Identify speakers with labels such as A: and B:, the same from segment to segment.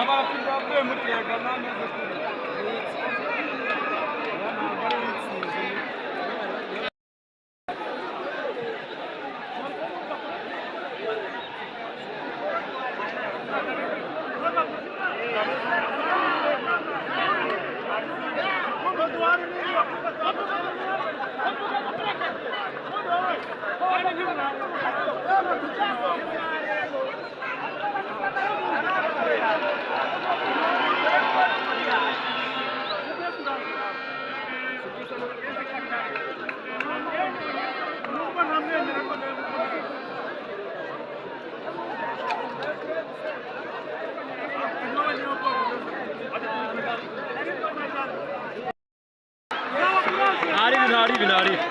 A: Abafite bavuye muri Yega n'ameze kure. Ntabwo ari uwitsinze.
B: Ntari ibi, ntari ibi, ntari ibi.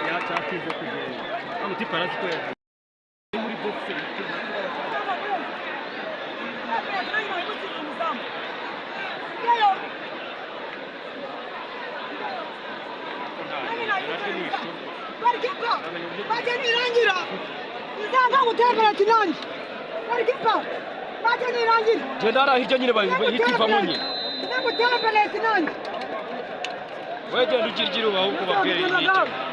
B: Yacyatinze kugenda. Hano tipe arazi ko yagiye. Muri box.
C: Bajye nirangira izanga gutera ati nanjye barikipa bajye nirangira.
B: Genda hariya hirya nyine bayitivamo nyine.
C: Izanga gutera penalty nanjye.
B: Wowe genda ugira ugira ubaho uko babwira hirya.